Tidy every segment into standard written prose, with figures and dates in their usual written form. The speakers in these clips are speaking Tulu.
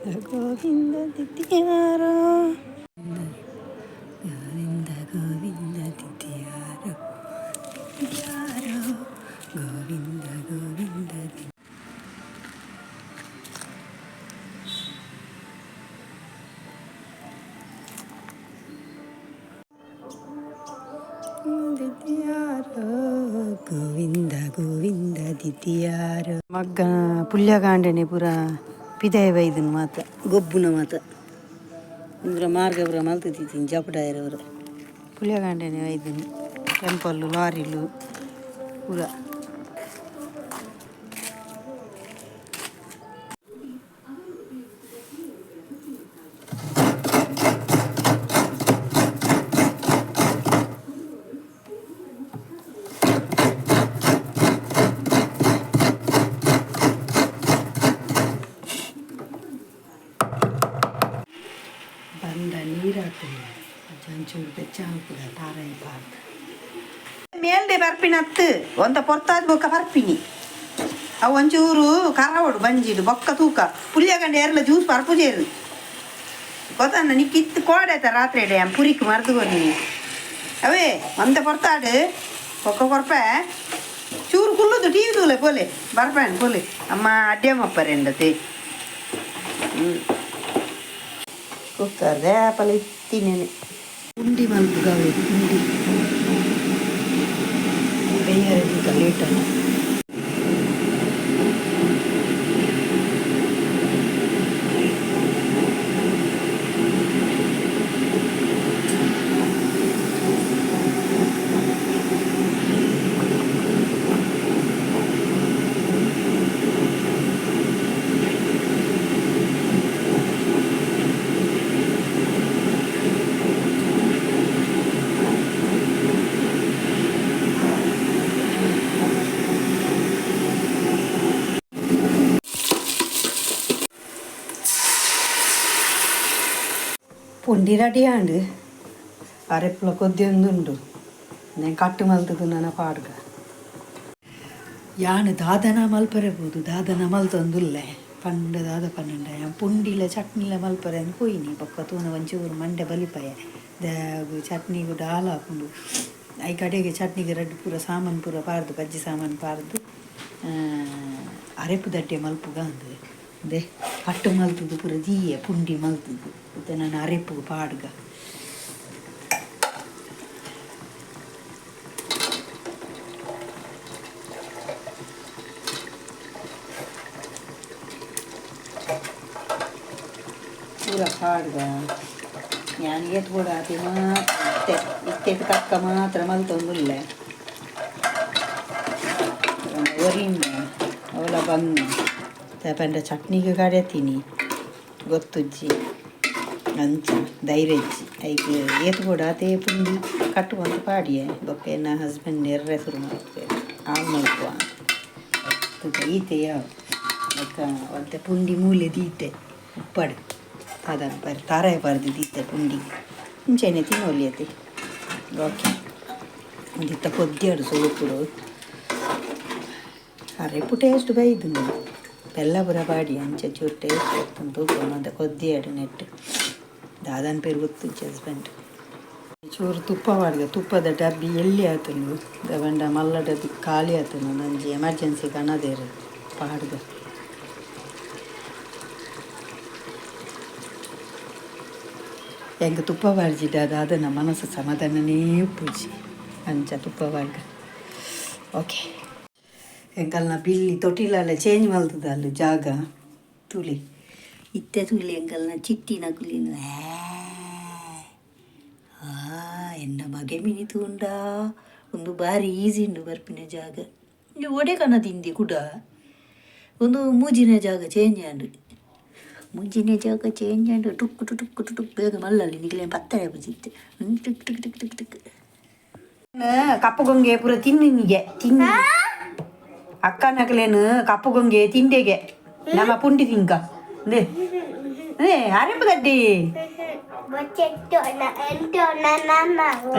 ಗೋವಿಂದ ದಿತಿಯಾರೋ, ಗೋವಿಂದ ಗೋವಿಂದ ದಿತಿಯಾರೋ, ದಿತಿಯಾರೋ, ಗೋವಿಂದ ಗೋವಿಂದ ದಿತಿಯಾರೋ, ಗೋವಿಂದ ಗೋವಿಂದ ದಿತಿಯಾರೋ. ಮಗ್ಗ ಪುಲ್ಯಗಾಂಡನೆ ಪೂರ ಪಿದಾಯ ಬೈದನ್ ಮಾತ ಗೊಬ್ಬುನ ಮಾತ ಇಂದ್ರ ಮಾರ್ಗ ಪೂರ ಮಲ್ತಿದ್ದೀನಿ ಜಪಡಾಯರವರ ಪುಲ್ಯಗಾಂಡನೆ ಬೈದನು ಟೆಂಪಲ್ಲು ಲಾರಿಲು ಪೂರ. ಬಂದ ನೀರಾತನ ಒಂಚೂರು ಬೆಚ್ಚ ಹಾಕುದ ತಾರಾಯಿ ಪಾರ್ದ್ ಮೇಲ್ಡೆ ಬರ್ಪಿನ ಅತ್ತು ಒಂತ ಪೊರ್ತಾದ್ ಬೊಕ್ಕ ಬರ್ಪಿನಿ. ಅವು ಒಂಚೂರು ಕರವಡು ಬಂಜಿಡು ಬೊಕ್ಕ ತೂಕ ಪುಲ್ಯಗಂಡ ಏರ್ಲ ಜ್ಯೂಸ್ ಪರ್ಪುಜೇರು ಗೊತ್ತನ್ನ ನಿಕ್ಕಿತ್ತು ಕೋಡೆ ಆತ ರಾತ್ರಿ ಎಡೆ ಪುರಿಕ್ ಮರ್ದು ನೀ ಅವೇ ಒಂತ ಪೊರ್ತಾಡು ಬೊಕ್ಕ ಕೊರ್ಪೆ ಚೂರು ಕುಲ್ಲುದು ಟಿವಿ ತೂಲೆ ಪೋಲೆ ಬರ್ಪಾನ್ ಪೋಲೆ ಅಮ್ಮ ಅಡ್ಯಮಪ್ಪರೆಂಡತೆ. ಹ್ಞೂ, ಕುಕ್ಕರ್ದೆ ಆಪಲ ಇತ್ತಿನೇನೆ. ಪುಂಡಿ ಮಲ್ಪುಗವೆ, ಪುಂಡಿ ಬೇಯರೆ ಲೇಟ್. ಪುಂಡಿ ರೆಡಿ ಆಂಡ್, ಅರೆಪ್ಪುಲ ಕೊದ್ದಿಯೊಂದುಂಡು. నేను ಕಟ್ಟು ಮಲ್ತದು ನನ್ನ ಪಾಡ್ಗ. ಯಾನ್ ದಾದನ ಮಲ್ಪರೆ ಬೋದು ದಾದನ ಮಲ್ತೊಂದುಲ್ಲೆ ಪಂಡ ದಾದ ಪನ್ನಂಡ ಯಾನ್ ಪುಂಡಿಲ ಚಟ್ನಿಲ ಮಲ್ಪರೆ ಅಂದ್ ಪೋಯಿನಿ. ಬೊಕ್ಕ ತೂನ ಒಂಚೂರು ಮಂಡೆ ಬಲಿಪಾಯ ದಾಗು ಚಟ್ನಿಗು ಡಾಲ ಆಪುಂಡು. I ಕಡೆಗೆ ಚಟ್ನಿಗೆ ರಡ್ಡ್ ಪೂರ ಸಾಮಾನು ಪೂರ ಪಾರ್ದು, ಬಜ್ಜಿ ಸಾಮಾನು ಪಾರ್ದು ಅರೆಪು ದಡ್ಡೆ ಮಲ್ಪುಗ ಅಂದ್ ದೆ ಕಟ್ಟು ಮಲ್ತುದು ಪೂರ ದೀಯೆ. ಪುಂಡಿ ಮಲ್ತುದು ಇತ್ತೆ ನಾನು ಅರೆಪುಗು ಪಾಡ್ಗ. ಪೂರ ಪಾಡ್ಗ. ಯಾನ್ ಏತ್ ಬೋಡಾತಿ ಮಾತ್ರ ಇತ್ತೆ ಇತ್ತೆಗ್ ತಕ್ಕ ಮಾತ್ರ ಮಲ್ತೊಂದುಲ್ಲೆ. ಒರಿಂಡ ಅವಲ ಬಂಗ ಪಂಡ ಚಟ್ನಿಗೆ ಕಡೆತೀನಿ ಗೊತ್ತುಜ್ಜಿ ಅಂಚ ಧೈರ್ಯ ಇಜ್ಜಿ. ಐಕ್ ಏತ್ ಬೋಡಾತೆ ಪುಂಡಿ ಕಟ್ಟುವಂತ ಪಾಡಿಯೆ. ಬೊಕ್ಕ ಎನ್ನ ಹಸ್ಬೆಂಡ್ ಎರ್ರೆ ಶುರು ಮಲ್ಪುವೆರ್ ಆವು ಮಲ್ಪುವ ತೂಕ ಈತೆ ಯಾವು. ಬೊಕ್ಕ ಒಂತೆ ಪುಂಡಿ ಮೂಲೆ ದೀತೆ ಉಪ್ಪಡ್ ದಾದ ಪರ್ ತಾರಾಯಿ ಪಾರ್ದು ದೀತೆ ಪುಂಡಿ. ಇಂಚೆನೆ ತಿನ್ನೊಲಿ ಅತೆ. ಓಕೆ, ಒಂದಿತ್ತ ಕೊದ್ದಿಯಡು ಸೋಪುಡು ಅರೆಪು ಟೇಸ್ಟ್ ಬೈದುಂಡು. ಬೆಲ್ಲ ಪೂರ ಪಾಡಿ ಅಂಚ ಚೂರು ಟೇಸ್ಟ್ ಬತ್ತುಂಡು. ತೂಕ ಒಂತೆ ಕೊದ್ದಿಯಡು ನೆಟ್ ದಾದನ್ ಪೇರು ಗೊತ್ತುಜ್ಜಿ ಹಸ್ಬೆಂಡ್. ಚೂರು ತುಪ್ಪ ಪಾಡ್ಗ. ತುಪ್ಪದ ಡಬ್ಬಿ ಎಲ್ಲಿ ಆತುಂಡು ದವಂಡ ಮಲ್ಲ ಡಬ್ಬಿ ಖಾಲಿ ಆತುಂಡು. ನಂಜಿ ಎಮರ್ಜೆನ್ಸಿ ಕಣದೇರು ಪಾಡ್ಗ. ಎಂಕ್ ತುಪ್ಪ ಪಾಡ್ಜಿಡ ದಾದನ ಮನಸ್ಸು ಸಮಾಧಾನನೇ ಉಪ್ಪುಜಿ, ಅಂಚ ತುಪ್ಪ ಪಾಡ್ಗ. ಓಕೆ, ಎಂಕಲ್ನ ಬಿಲ್ಲಿ ತೊಟಿಲಲ್ಲ ಚೇಂಜ್ ಮಲ್ತದಲ್ಲ ಜಾಗ. ತೂಲಿ ಇತ್ತೆ ತೂಲಿ ಎಂಕಲ್ನ ಚಿಟ್ಟಿನ ಕುಲಿನ. ಆ ಎನ್ನ ಮಗೆ ಮಿನಿ ತೂಂಡ ಒಂದು ಬಾರಿ ಈಸಿ ಉಂಡು ಬರ್ಪಿನ ಜಾಗ. ಒಡೆ ಕನ ತಿಂದಿ ಕುಡ ಒಂದು ಮೂಜಿನ ಜಾಗ ಚೇಂಜ್ ಆಂಡ್, ಮುಂಚಿನ ಜಾಗ ಚೇಂಜ್ ಆಂಡ್. ಟುಕ್ ಟುಕ್ ಟುಕ್ ಟುಕ್ ಬೇಗ ಮಲ್ಲಲ್ಲಿ ನಿಗಲೇನು ಪತ್ತರೆ ಬುಜಿತ್ತೆ. ಟುಕ್ ಟುಕ್ ಟುಕ್ ಟುಕ್ ಟುಕ್. ಕಪ್ಪು ಗೊಂಗೆ ಪೂರ ತಿನ್ನಿಗೆ ತಿನ್ನಿ. ಅಕ್ಕನಕಲೇನು ಕಪ್ಪು ಗೊಂಗೆ ತಿಂಡೆಗೆ ನಮ್ಮ ಪುಂಡಿ ತಿಂಕ ಅರೆಪು ದಡ್ಡಿ.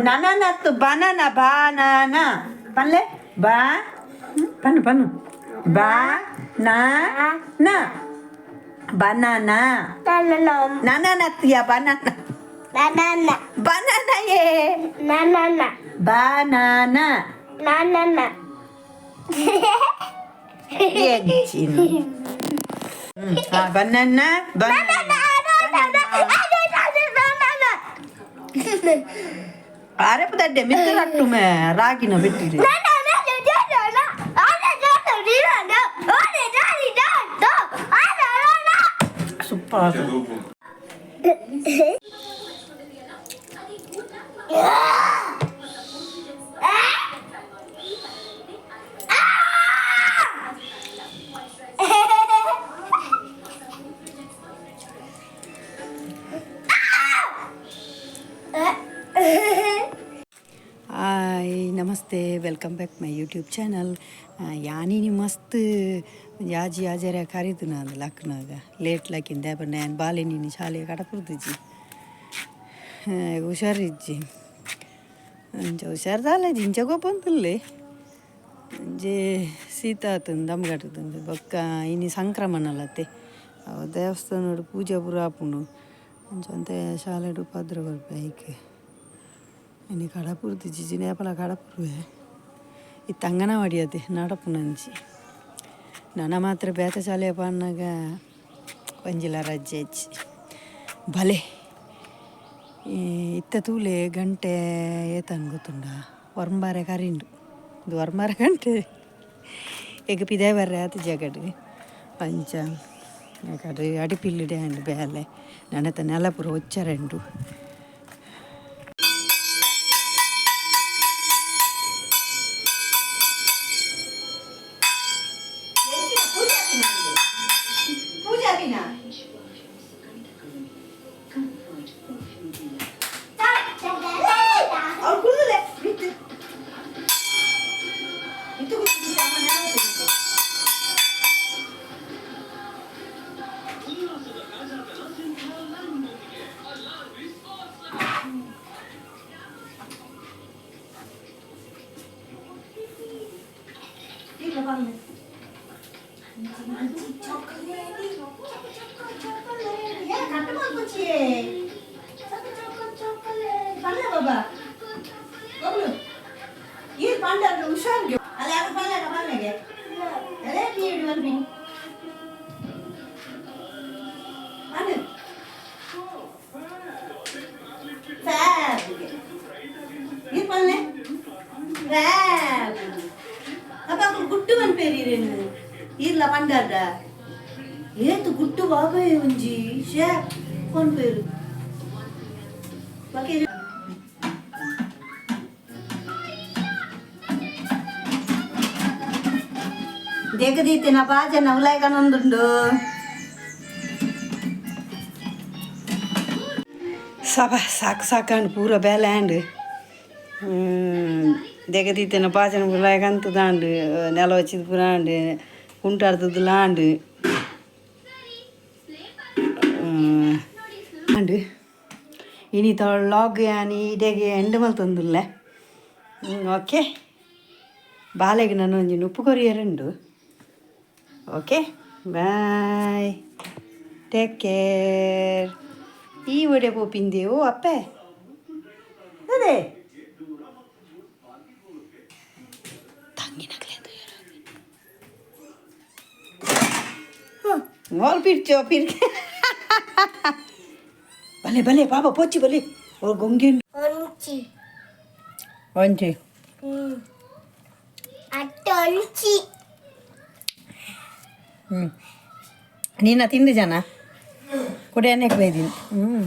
ನನನತ್ತು ಬನನ ಬಾನಾನ ಪನ್ಲೆ ಬಾ ಪನ್ನು ಪನ್ನು ಬಾ ನಾ ನ. Banana. Banana. ನಾನಾ banana. Banana. Banana ಏ. Banana. Banana. Banana. Banana banana. ಅರೆಪು ದಡ್ಡೆ ಮಿತ್ರ ಮೇ ರಾಗಿನ ಬಿಟ್ಟಿರಿ. Super. Hi namaste, welcome back my YouTube channel. ಯಾನಿನಿ ಮಸ್ತ್ ಯಾಜಿ ಯಾಜರ ಕರಿದು ನಾನು ಲಕ್ನಾಗ ಲೇಟ್ ಲಕ್ಕಿಂದ ನಾನು ಬಾಲೆ ನೀನು ಶಾಲೆ ಕಡಪುರ್ದಿಜ್ಜಿ, ಹುಷಾರಿಜ್ಜಿ. ಅಂಚ ಹುಷಾರ್ ದಾಲ ಇಂಚ ಗೊಪ್ಪಂತಲ್ಲೇ ಒಂಜಿ ಶೀತ ಆತಂದು ದಮ್ಗಟ್ಟದಂದು. ಬೊಕ್ಕ ಇನಿ ಸಂಕ್ರಮಣಲತ್ತೆ, ಅವು ದೇವಸ್ಥಾನಡ್ ಪೂಜೆ ಪೂರ ಆಪುಂಡು. ಅಂಚ ಒಂತೆ ಶಾಲೆಡ್ ಉಪದ್ರ ಕೊರ್ಪೆ ಐಕ್ ಇನಿ ಕಡಪುರ್ದಿಜ್ಜಿ. ಜಿನೇಪಲ ಕಡಪುರ್ವೆ ಇತ್ತೆ ಅಂಗನವಾಡಿ ಅತೆ ನಡಪುನಂಚಿ. ನನ ಮಾತ್ರ ಬೇತೆ ಶಾಲೆ ಪನ್ನಗ ಒಂಜಿಲ ರಜೆ ಇಜ್ಜಿ. ಭಲೆ ಇತ್ತೆ ತೂಲೆ ಗಂಟೆ ಏತನ್ ಗೊತ್ತುಂಡ? ಒರ್ಂಬಾರೆ ಕರಿಂಡು. ಇದು ಒರ್ಂಬಾರೆ ಗಂಟೆ. ಎಗ್ ಪಿದೆ ಬರ್ರೆ ಆತು ಜಗಡ್ ಪಂಚ ಕಡೆ ಅಡಿಪಿಲ್ಲಿಡೆ ಅಂಡ್ ಬೇಲೆ ನನತ ನೆಲ ಪೂರ ಒಚ್ಚರೆಂಡು. ಗುಡ್ಡು ಪನ್ಪೇರಿ ಈರ್ಲ ಪಂಡಾರ್ಡ ಏತು ಗುಡ್ಡು ಬಾಬೆ ಒಂಜಿ ಶೇ ಪನ್ಪೇರು. ದೀತಿನ ಬಾಜನ ಉಲಾಯ್ಕನೊಂದುಂಡು. ಸಬ ಸಾಕು ಸಾಕಂಡು ಪೂರ ಬೇಲೆ ಆಂಡ್ ದೆಗದೀತಿನ ಬಾಜನ ಉಲಾಯ್ಕಂತದಾಂಡು. ನೆಲ ವಚ್ಚಿದ್ ಪೂರ ಆಂಡ್ ಕುಂಟಾಡ್ತದಲ ಆಂಡ್ ಆಂಡ್. ಇನಿ ಲಾಗ್ ಯಾನಿ ಇಡೆಗೆ ಎಂಡ್ ಮಲ್ತೊಂದುಲ್ಲೆ. ಓಕೆ, ಬಾಲೆಗ್ ನನ ಒಂಜಿ ನುಪ್ಪು ಕೊರಿಯರುಂಡು. Okay, bye, take care. ಈ ಒಡೆ ಪೋಪಿಂದೆ ಓ ಅಪ್ಪೆ ಅದೇ ತಂಗಿನಕ್ಲೆ ಓಲ್ ಪಿರ್ಚೋ ಪಿರ್ಕೆ. ಭಲೆ ಭಲೆ ಪಾಪ ಪೊಚ್ಚಿ ಭಲೆ ಓ ಗೊಂಗೆ. ಒಂಚಿ. ಒಂಜಿ. ಅಟ್ಟೊಂಚಿ. ಹ್ಞೂ, ನೀನ ತಿಂದು ಜನ ಕುಡಿಯನ್ನೇ ಬೈದೀನಿ. ಹ್ಞೂ.